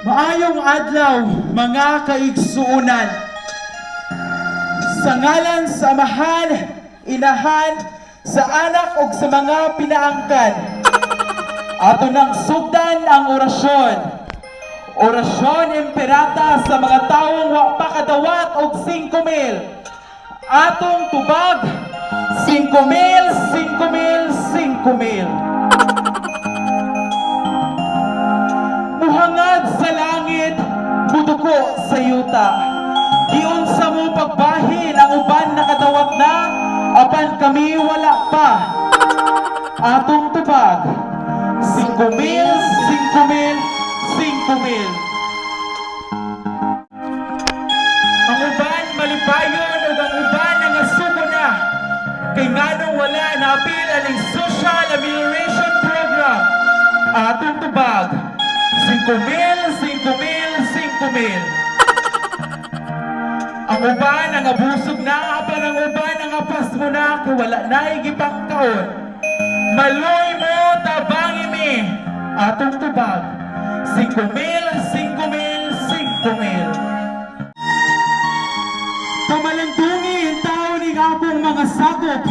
Maayong adlaw, mga kaigsuunan. Sa ngalan sa Amahan, Inahan, sa Anak ug sa mga pinaangkan. Ato nang sugdan ang orasyon. Orasyon imperata sa mga tawong wa pa kadawat og 5,000. Atong tubag, 5,000, 5,000, 5,000. Muhangad sa langit, muduko sa yuta. Giunsa mo pagbahin ang uban nakadawat na, apan kami wala pa. Atong tubag, 5,000, 5,000, 5,000. Ang uban malipayon ug ang uban nangasuko na. Kay nganong wala naapil aning social amelioration program. Atong tubag, 5,000, 5,000, 5,000. Ang uban ang abusog na, apan ang uban ang apas mo na, kay wala na gipang kaon. Maloy mo, tabangi mi. Atong tubag, 5,000, 5,000, 5,000. Pamalandungi ang tao ning akong mga sakop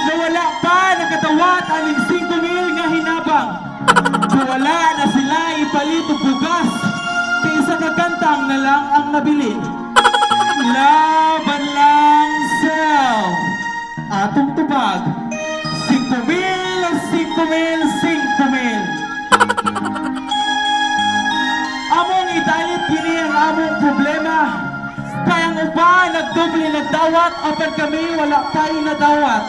na wala pa nakadawat aning 5,000 nga hinabang. Kung wala na sila ipalit og bugas, kay isa ka kantang na lang ang nabilin. Laban lang self. Atong tubag, 5,000, 5,000, 5,000. Among idalit kini ang among problema. Kaya ang uban nagdoble nagdawat, apan kami wala tayo nadawat.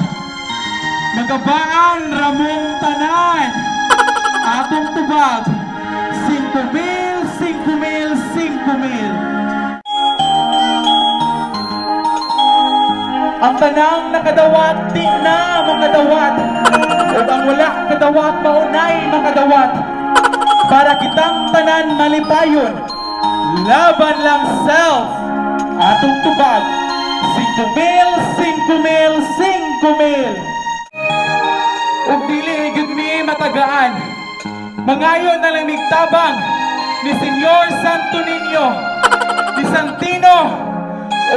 Magabaan ramong tanan. Atong tubag, 5,000, 5,000, 5,000. Ang tanang nakadawat, di na makadawat. Ug ang wala kadawat, maunay makadawat. Para kitang tanan malipayon. Laban lang self. Atong tubag, 5,000, 5,000, 5,000. Ug dili gyud mi matagaan. Mangayo na lang migtabang ni Senyor Santo Niño, ni Santino,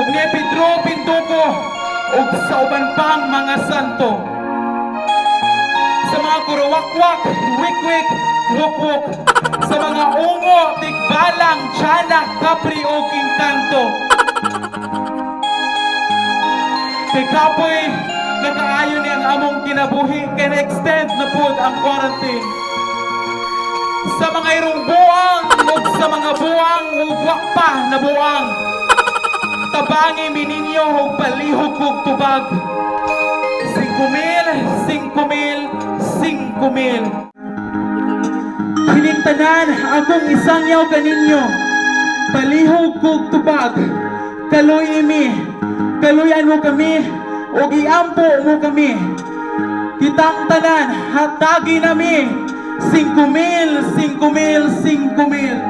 ug ni Pedro Pinduko, ug sa uban pang mga santo. Sa mga kuruwakwak, wikwik, wukwok, sa mga ungo, tikbalang, tiyanak, kapri ug engkanto. Kay kapoy, nakaayo ni ang among kinabuhi, kay na-extend na pud ang quarantine. Sa mga irong buang, ug sa mga buang, ug wa pa na buang. Tabangi mi ninyo ug palihog kog tubag. 5,000, 5,000, 5,000. Hinintanan akong isangyaw kaninyo. Palihog kog tubag. Kaloy imi, kaluyan mo kami, ug iampo mo kami. Kitang tanan, hatagi nami. 5,000, 5,000, 5,000.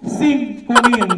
5,000.